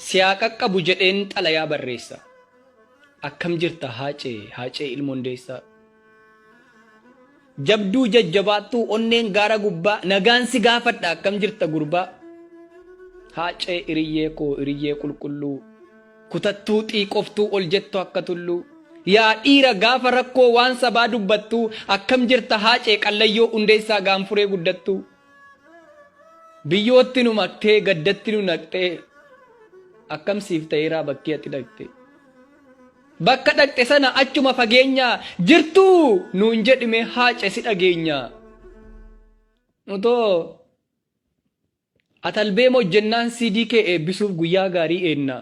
Si haa qaqqabu jedheen xalayaa barreessa. Akkam jirta Haacee, Haacee ilma Hundeessaa. Jabduu jajjabaattuu onneen gaara gubbaa nagaan si gaafadha akkam jirta gurbaa. Haacee hiriyyee koo hiriyyee qulqulluu kutattuu xiiqoftuu ol jettu akka tulluu. Yaa dhiira gaafa rakkoo waan sabaa dubbattuu akkam jirta Haacee qallayyoo Hundeessaa gaanfuree guddattuu. Biyyootti nu maktee gaddatti nu naqxee akkam siif ta'eeraa bakkii ati dhaqxe. Bakka dhaqxe sana achuma fageenyaa jirtuu nuun jedhime Haace si dhageenya. Nutoo atalbeem hojjennaan CD kee eebbisuuf guyyaa gaarii eenna.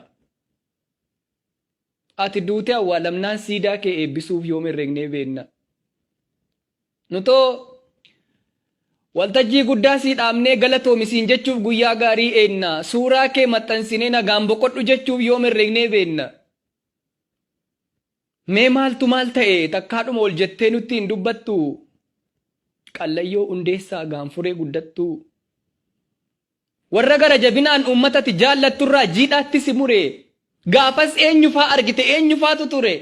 Ati duutee awwaalamnaan siidaa kee eebbisuuf yoom herregnee beenna. Nutoo waltajjii guddaa sii dhaabnee galatoomi siin jechuuf guyyaa gaarii eenna. Suuraa kee maxxansinee nagaan boqodhu jechuuf yoom herregnee beenna. Mee maaltu maal ta'e takkaadhuma ol jettee nutti hin dubbattu? Qallayyoo Hundeessaa gaanfuree guddattuu. Warra gara jabinaan uummata ati jaallatturraa jiidhaatti si mure. Gaafas eenyufaa argite eenyufaatu ture?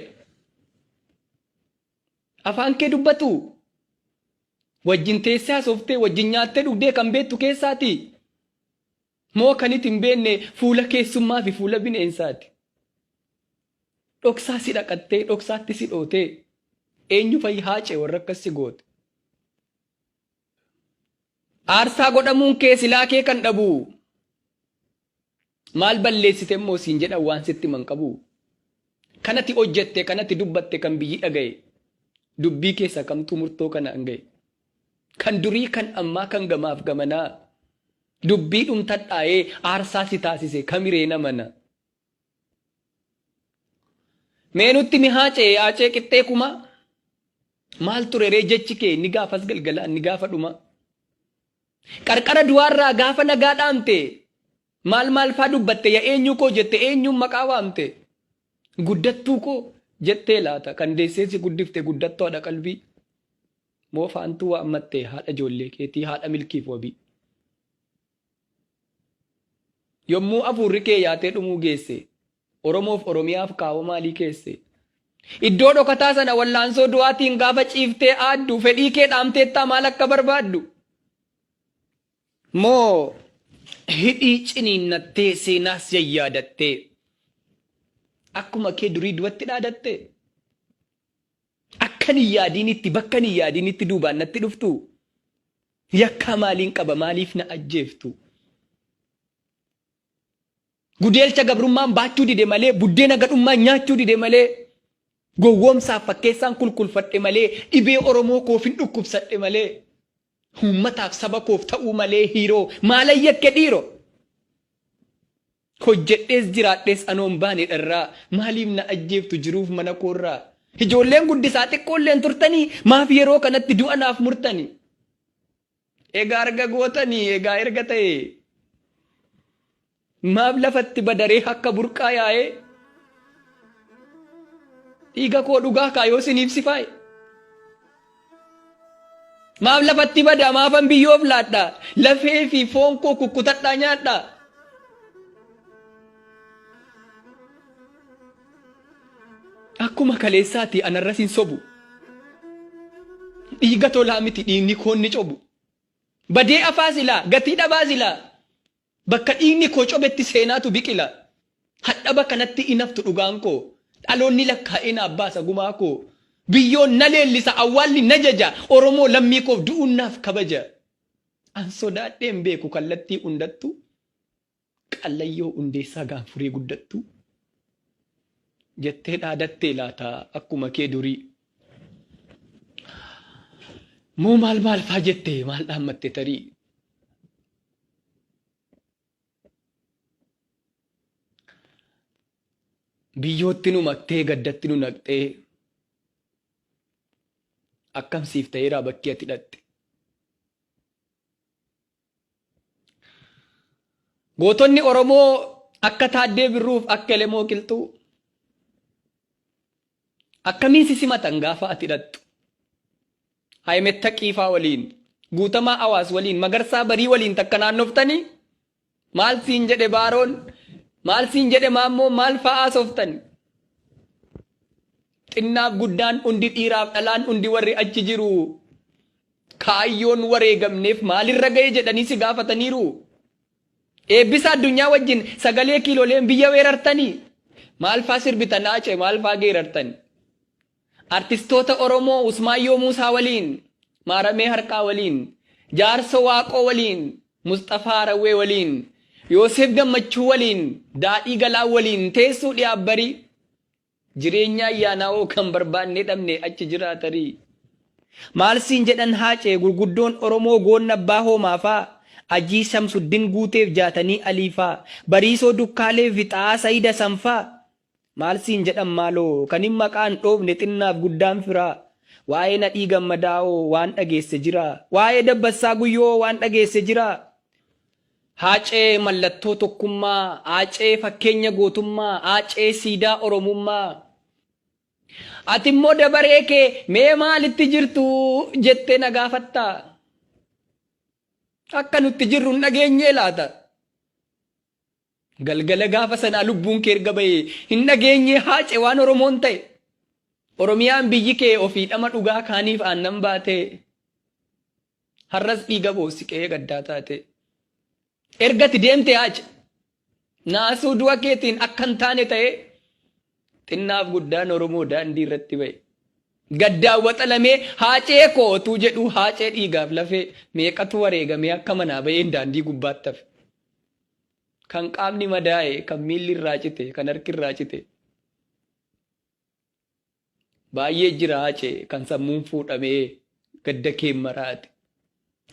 Afaan kee dubbatu? Wajjin teessee haasoftee wajjin nyaattee dhugdee kan beektu keessaati? Moo kan iti hin beekne fuula keessummaa fi fuula bineensaati? Dhoksaa si dhaqattee dhoksaatti si dhootee eenyu fa'i Haacee warra akkas si goote? Aarsaa godhamuun kee silaa kee kan dhabu. Maal balleessite immoo siin jedhan waan sitti himan qabu. Kan ati hojjette kan ati dubbatte kan biyyi dhaga'e. Dubbii keessa kamtuu murtoo kanaan ga'e. Kan durii kan ammaa kan gamaaf gamanaa. Dubbii dhumtadhaa'ee aarsaa si taasise kamiree namana. Mee nutti mi Haacee Haacee qixxee kumaa. Maal ture ree jechi kee inni gaafas galgalaa inni gaafa dhumaa. Qarqara du'aarraa gaafa nagaa dhaamte maal maal faa dubbatte ya eenyuu koo jette eenyuun maqaa waamte. Guddattuu koo jettee laata kan deessee si guddifte guddattuu haadha qalbii. Moo faantuu waammatte haadha ijoollee keetii haadha milkiif wabii. Yommuu afuurri kee yaatee dhumuu geesse Oromoof Oromiyaaf kaawoo maalii keesse? Iddoo dhokataa sana wallaansoo du'aatiin gaafa ciiftee aaddu fedhii kee dhaamteettaa maal akka barbaaddu? Moo hidhii ciniinnattee seenaas yayyaadattee akkuma kee durii du'atti dhaadattee? Akkan hin yaadiinitti bakkan hin yaadiinitti duubaan natti dhuftuu? Yakkaa maaliin qaba maaliif na ajjeeftu? Gudeelcha gabrummaan baachuu dide malee, buddeena gadhummaan nyaachuu dide malee, gowwoomsaaf fakkeessaan kulkulfadhe malee, dhibee Oromoo koofin dhukkubsadhe malee, uummataaf saba koof ta'uu malee hiiroo maalan yakke dhiiro? Hojjedhees jiraadhees anoon baane dharraa, maaliif na ajjeeftu jiruuf mana koorraa? Ijoolleen guddisaa xiqqoolleen turtanii, maaf yeroo kanatti du'a naaf murtanii? Egaa erga gootanii egaa erga ta'e maaf lafatti badaree akka burqaa yaa'ee dhiiga koo dhugaa kaa yoo siniif sifaa'e. Maaf lafatti bada maafan biyyoof laadha lafee fi foon koo kukkutadhaa nyaadha. Akkuma kaleessaati anarras hin sobu. Dhiiga tolaa miti dhiigni koo inni cobu. Badee afaa silaa gatii dhabaa silaa. Bakka dhiigni koo cobetti seenaatu biqila. Hadhaba kanatti hin haftu dhugaan koo. Dhaloonni lakkaa'ee naaf baasa gumaa koo. Biyyoon na leellisa awwaalli na jaja. Oromoo lammii koof du'uun naaf kabaja. An sodaadhee hin beeku kallattii hundattuu. Qallayyoo Hundeessaa Gaanfuree guddattuu? Jettee dhaadattee laata akkuma kee durii? Moo maal maal faa jette maal dhaammatte tarii? Biyyootti nu maktee gaddatti nu naqxee akkam siif ta'eeraa bakki ati dhaqxe? Gootonni Oromoo akka Taaddee Birruuf akka Elemoo Qilxuu akkamiin si simatan gaafa ati dhaqxu? Hayimet Taqiifaa waliin, Guutamaa Awaas waliin, Magarsaa Barii waliin takka naannoftanii maal siin jedhe Baaroon? Maal siin jedhe Maammoo maal fa'aa haasoftan? Xinnaaf guddaan hundi dhiiraaf dhalaan hundi warri achi jiru kaayyoon wareegamneef maalirra ga'e jedhanii si gaafataniiru. Eebbisa addunyaa wajjin sagalee kiiloleen biyya weerartanii? Maal faa sirbitan Haacee maal faa geerartan? Artistoota Oromoo Usmaayyoo Muusaa waliin, Maaramee Harqaa waliin, Jaarsoo Waaqoo waliin, Musxafaa Harawwee waliin, Yooseef Gammachuu waliin, Daadhii Galaan waliin teessuu dhiyaabbarii. Jireenya ayyaanaa hoo kan barbaannee dhabne achi jiraa tarii? Maal siin jedhan Haacee gurguddoon Oromoo goonni Abbaa Hoomaa faa, Ajii Shamsuddin Guuteef Jaatanii Alii faa, Bariisoo Dukkaalee fi Xaa'aa Sayid Hasan faa? Maal siin jedhan maaloo kanin maqaa hin dhoofne xinnaaf guddaan firaa? Waa'ee Nadhii Gammadaa hoo waan dhageesse jiraa? Waa'ee Dabbassaa Guyyoo hoo waan dhageesse jiraa? Haacee mallattoo tokkummaa, Haacee fakkeenya gootummaa, Haacee siidaa Oromummaa. Ati immoo dabaree kee mee maalitti jirtu jettee na gaafattaa? Akka nutti jirru hin dhageenyee laata? Galgala gaafa sanaa lubbuun kee erga bahee hin dhageenyee Haacee waan Oromoon ta'e? Oromiyaan biyyi kee ofii dhama dhugaa kaaniif aannan baatee? Har'as dhiiga boossi qe'ee gaddaa taatee. Erga ati deemte Haace. Naasuu du'a keetiin akka hin taane ta'ee xinnaaf guddaan Oromoo daandii irratti ba'e. Gaddaan waxalamee Haacee koo otuu jedhuu Haacee dhiigaaf lafee meeqatu wareegamee akka manaa ba'een daandii gubbaatti hafe. Kan qaamni madaa'e, kan miilli irraa cite, kan harki irraa cite. Baay'ee jira Haacee kan sammuun fuudhamee gadda keen maraate.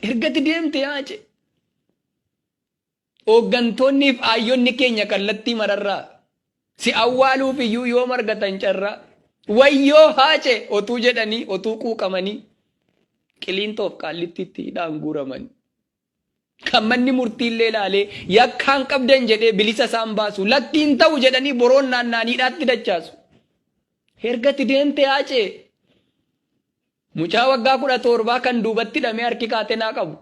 Ergati deemte Haacee. Hooggantoonni fi aayyonni keenya kallattii mararraa si awwaaluuf iyyuu yoom argatan carraa. Wayyoo Haacee otuu jedhanii otuu quuqamanii Qiliinxoof Qaallittiitti hidhaan guuramani. Kan manni murtiillee ilaalee yakka hin qabdan jedhee bilisa isaan baasu lakki hin ta'u jedhanii boroon naanna'anii hidhaatti dachaasu. Erga ati deemte Haacee mucaa waggaa 17 kan duubatti hidhamee harki kaatenaa qabu.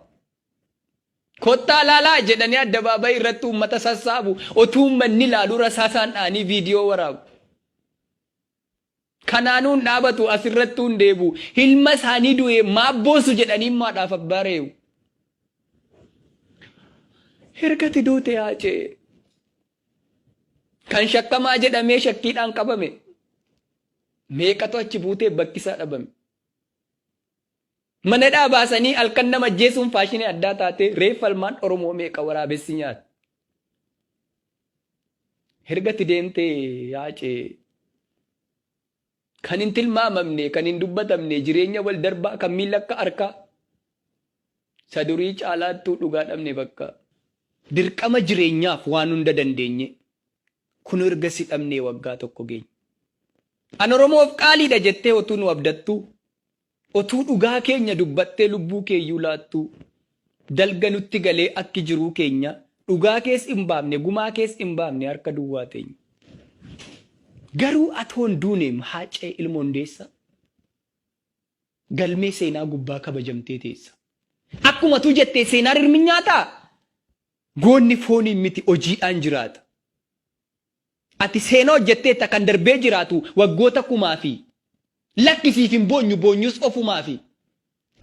Kottaa laalaa jedhanii addabaabayii irratti uummata sassaabu otuu uummanni ilaaluu rasaasaan dha'anii viidiyoo waraabu. Kanaanuu hin dhaabatu asirrattuu hin deebi'u. Ilma isaanii du'e maaf boossu jedhanii immaadhaaf abbaa reebu. Erga ati duute Haacee. Kan shakkamaa jedhamee shakkiidhaan qabame. Meeqatu achi buutee bakki isaa dhabame. Manadhaa baasanii halkan nama ajjeesuun faashinii addaa taatee reeffa ilmaan Oromoo meeqa waraabessi nyaate. Erga ati deemte Haacee kan hin tilmaamamne kan hin dubbatamne jireenya wal darbaa kan miila akka harkaa isa durii caalaattuu dhugaa dhabne bakka. Dirqama jireenyaaf waan hunda dandeenye kun erga si dhabnee waggaa tokko geenye. An Oromoof qaaliidha jettee otuu nu abdattuu Otuu dhugaa keenya dubbattee lubbuu keeyyuu laattuu Dalga nutti galee akki jiruu keenya Dhugaa kees hin baafne gumaa kees hin baafne harka duwwaa teenya Garuu atoo hin duuneem Haacee ilma Hundeessaa Galmee seenaa gubbaa kabajamtee teessa Akkuma atuu jettee seenaan rirmi nyaataa Goonni fooniin miti hojiidhaan jiraata Ati seenaa hojjetteetta kan darbee jiraatu waggoota kumaafi. Lakki siif hin boonyu boonyus ofumaafi.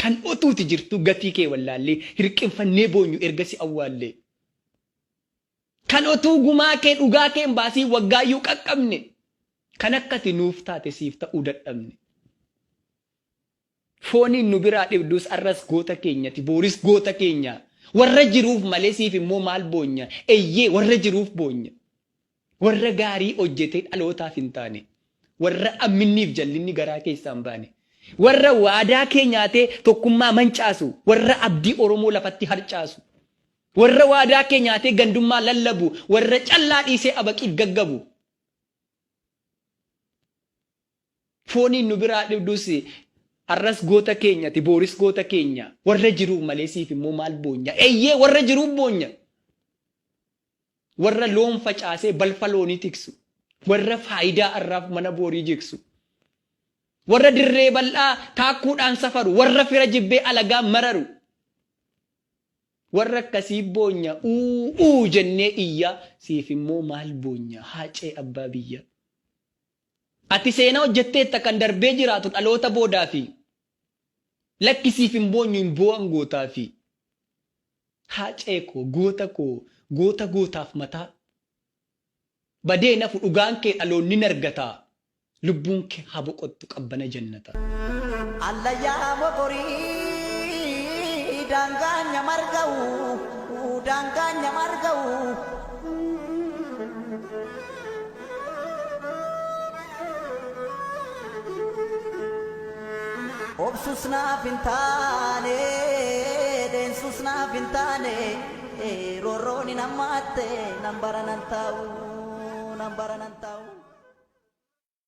Kan otuuti jirtuu gatii kee wallaallee hirqinfannee boonyu erga si awwaallee. Kan otuu gumaa kee dhugaa kee hin baasiin waggaayyuu qaqqabne. Kan akka ati nuuf taate siif ta'uu dadhabne. Fooniin nu biraa dhibdus arras goota keenyati booris goota keenya warra jiruuf malee siif immoo maal boonya eyyee warra jiruuf boonya warra gaarii hojjetee dhalootaaf hin taane warra amminniif jallinni garaa keessaa hin baane warra waadaa kee nyaatee tokkummaa mancaasu warra abdii Oromoo lafatti harcaasu warra waadaa kee nyaatee gandummaa lallabu warra callaa dhiisee abaqiif gaggabu Fooniin nu biraa dhibdus har'as goota keenya ati booris goota keenya warra jiruuf malee siif immoo maal boonya eyyee warra jiruuf boonya warra loon facaasee balfa loonii tiksu warra faayidaa har'aaf mana boorii jigsu warra dirree bal'aa taakkuudhaan safaru warra fira jibbee alagaa mararu. Warra akkasii boonya uu uu jennee iyyaa siif immoo maal boonya Haacee abbaa biyyaa. Ati seenaa hojjetteetta kan darbee jiraatu dhaloota boodaafi. Lakki siif hin boonyu hin boo'an gootaafi. Haacee koo goota koo goota gootaaf mataa. Badee hin hafu dhugaan kee dhaloonni hin argataa. Lubbuun kee haa boqottu qabbana jannataa. Allayyaa mogorii daangaan nyamarga'u daangaan nyamarga'u. Obsus naaf hin taane deensus naaf hin taane roorroon hin hammaatte nan bara nan taa'u nan bara nan taa'u.